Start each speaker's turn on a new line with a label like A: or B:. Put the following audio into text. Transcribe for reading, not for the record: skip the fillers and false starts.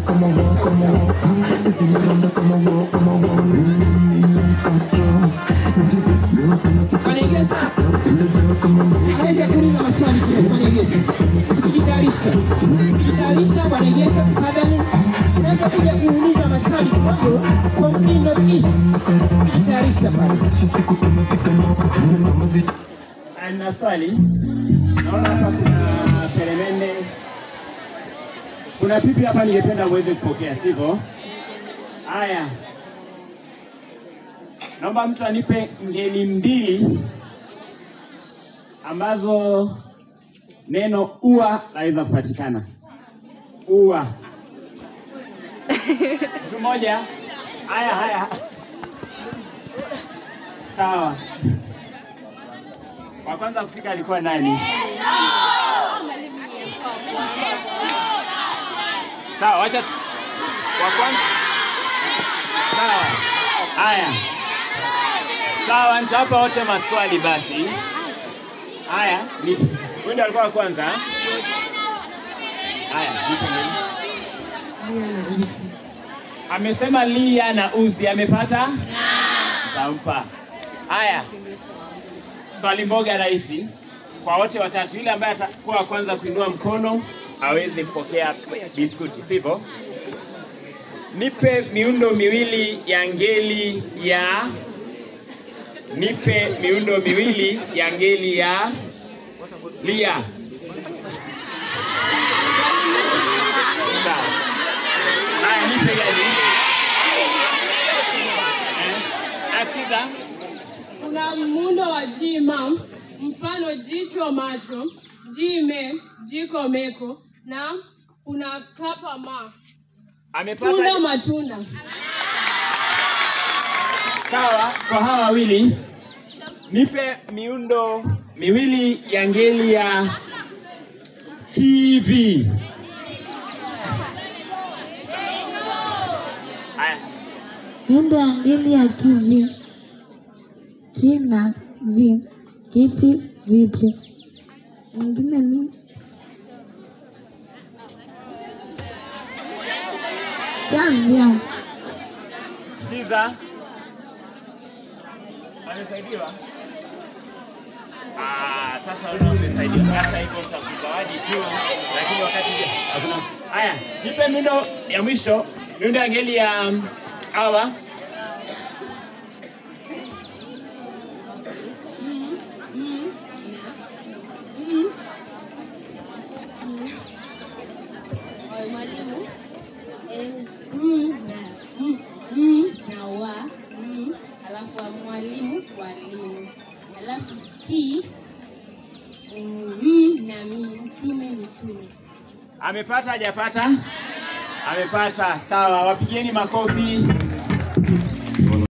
A: Bwana Yesu. Naweza kuuliza maswali kidogo Bwana Yesu. Tukijitayarisha. Tukijitayarisha Bwana Yesu tafadhali. Naweza kuja kuuliza maswali kidogo from 3 North East. Tukijitayarisha pale.
B: Ana swali. Naona hapa kuna peremende. Kuna pipi hapa ningependa uweze kupokea, sivyo? Haya. Naomba mtu anipe ngeli mbili ambazo neno ua laweza kupatikana. Ua. Mtu mmoja. Haya haya. Sawa. Wa kwanza kufika alikuwa nani? Sawa, wacha wa kwanza. Sawa. Haya. Sawa, nitawapa wote maswali basi. Haya, nipe. Huyu ndiye alikuwa wa kwanza. Haya, nipe nini? Amesema lia na uzi, amepata? Nitampa. Haya. Swali moja rahisi kwa wote watatu. Yule ambaye atakuwa wa kwanza kuinua mkono aweze kupokea biskuti, sivyo? Nipe miundo miwili ya ngeli ya, nipe miundo miwili ya ngeli ya lia. Sawa. Haya, nipe gani? Asikiza.
C: Kuna muundo wa G mam, mfano jicho macho, G me, jiko meko, na kuna kapa ma.
B: Amepata
C: tunda matunda.
B: Sawa, kwa hawa wawili nipe miundo miwili ya ngeli ya TV. Haya.
D: Miundo ya ngeli ya TV. Kina, vi, kiti, viti. Mwingine ni Jamia.
B: Siza. Amesaidiwa? Ah, sasa unaona umesaidiwa. Hata hivyo nitakuzawadi tu, lakini wakati hakuna. Haya, nipe miundo ya mwisho, miundo ya ngeli ya awa.
E: Na wa, alafu mwalimu walimu, alafu ki na mitume mitume.
B: Amepata hajapata? Amepata. Sawa, wapigeni makofi.